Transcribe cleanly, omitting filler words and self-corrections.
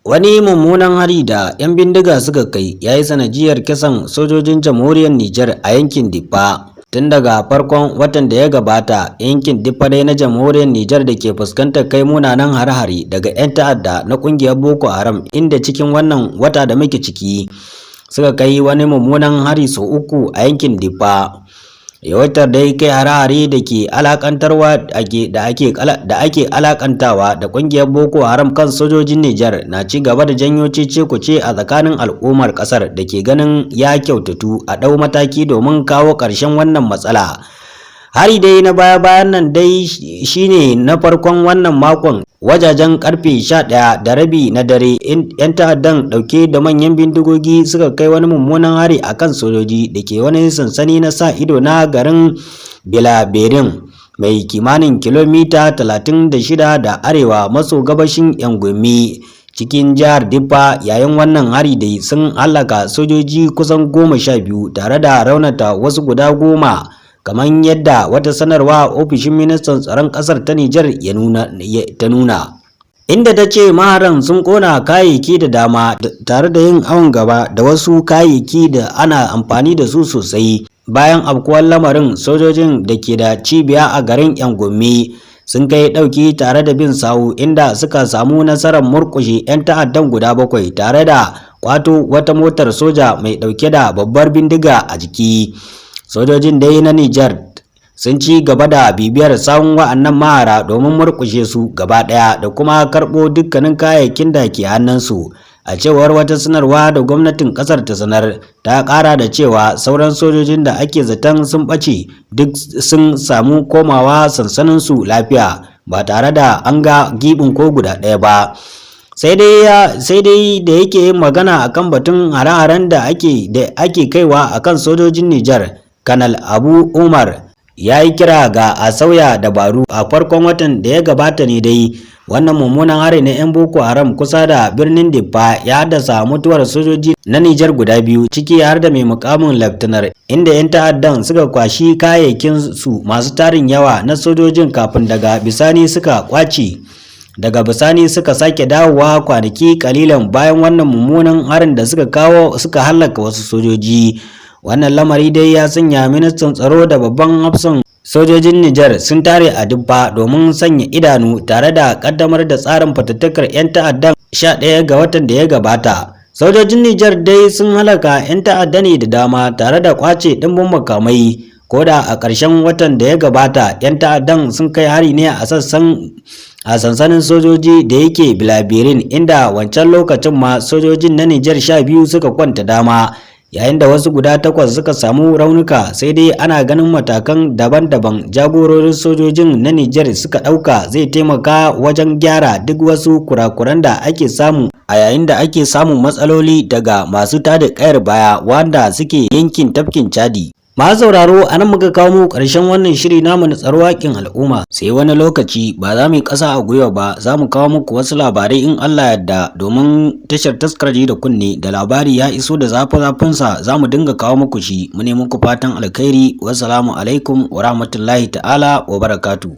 Wani mummunan hari da 'yan bindiga suka kai ya yi sanadiyyar kisan sojojin jamhuriyar Nijar a yankin Diffa. Tun daga farkon watan da ya gabata, yankin Diffa dai na jamhuriyar Nijar da ke fuskantar kai munanan hare-hare daga 'yan ta'adda na kungiyar Boko Haram, inda cikin wannan wata da muke ciki suka kai wani mummunan hari sau uku a yankin Diffa. Yawaitar dai kai hare-hare da ke alakantarwa da ake da ake alakantawa da kungiyar Boko Haram kan sojojin Nijar na ci gaba da janyo cece-kuce a tsakanin al'ummar kasar da ke ganin ya kyautatu a ɗau mataki domin kawo ƙarshen wannan matsala. Hari dai na baya-bayan nan dai shine na farkon wannan makon, wajajen karfe 11:30 na dare, 'yan ta'addan dauke da manyan bindigogi suka kai wani mummunan hari akan sojoji da ke wani sansani na sa ido na garin Bilaberin, mai kimanin kilomita 36 da arewa maso gabashin Yangumi, cikin jihar Diffa. Yayin wannan hari dai sun hallaka sojoji kusan 12 tare da raunata wasu guda 10, kamar yadda wata sanarwa ofishin ministan tsaron kasar ta Nijar ya nuna ta nuna, inda ta ce maharan sun kona kayayyaki da dama tare da yin awon gaba da wasu kayayyaki da ana amfani da su sosai. Bayan afkuwar lamarin, sojojin da ke da cibiya a garin Yangumi sun kai ɗauki tare da bin sawu, inda suka samu nasarar murƙushe 'yan ta'addan guda bakwai tare da kwato wata motar soja mai ɗauke da babbar bindiga a jiki. Sojojin dai na Nijar sun ci gaba da bibiyar sawun wa'annan mahara domin murƙushe su gaba ɗaya da kuma karɓo dukkanin kayayyakin da ke hannunsu, a cewar wata sanarwa da gwamnatin ƙasar ta sanar. Ta ƙara da cewa sauran sojojin da ake zaton sun ɓace duk sun samu komawa sansaninsu lafiya ba tare da an ga gibin ko guda ɗaya ba. Sai dai da yake yin magana akan batun hare-haren da ake kaiwa akan sojojin Nijar, Kanal Abu Umar ya yi kira ga a sauya dabaru. A farkon watan da ya gabata ne dai wannan mummunan hari na 'yan Boko Haram kusa da birnin Diffa ya haddasa mutuwar sojoji na Nijar guda biyu, ciki har da mai mukamin laftanar, inda 'yan ta'addan suka kwashi kayayyakin su masu tarin yawa na sojojin kafin daga bisani suka kwace. Daga bisani suka sake dawowa kwanaki kalilan bayan wannan mummunan harin da suka kawo, suka hallaka wasu sojoji. Wannan lamari dai ya sanya ministan tsaro da babban hafsan sojojin Nijar sun tare a Diffa domin sanya idanu tare da kaddamar da tsarin fatattakar 'yan ta'addan 11 ga watan da ya gabata. Sojojin Nijar dai sun halaka 'yan ta'adda ne da dama tare da kwace ɗimbin makamai. Koda a ƙarshen watan da ya gabata, 'yan ta'addan sun kai hari ne a sansanin sojoji da yake Bilabirin, inda wancan lokacin ma sojojin na Nijar 12 suka kwanta dama, yayin da wasu guda takwas suka samu raunuka. Sai dai ana ganin matakan daban-daban jagororin sojojin na Nijar suka ɗauka zai taimaka wajen gyara duk wasu kurakuran da ake samu a yayin da ake samun matsaloli daga masu tada kayar baya wanda suke yankin tafkin Chadi. Masu sauraro, a nan muka kawo muku ƙarshen wannan shiri namu na tsaro haƙƙin al'umma. Sai wani lokaci, ba za mu yi ƙasa a gwiwa ba, za mu kawo muku wasu labarai in Allah yarda, domin tashar Taskar Ji da Kunne da labari ya iso da zafi zafinsa za mu dinga kawo muku shi. Mu ne muku fatan alkhairi. Wassalamu alaikum wa rahmatullahi ta'ala wa barakatuh.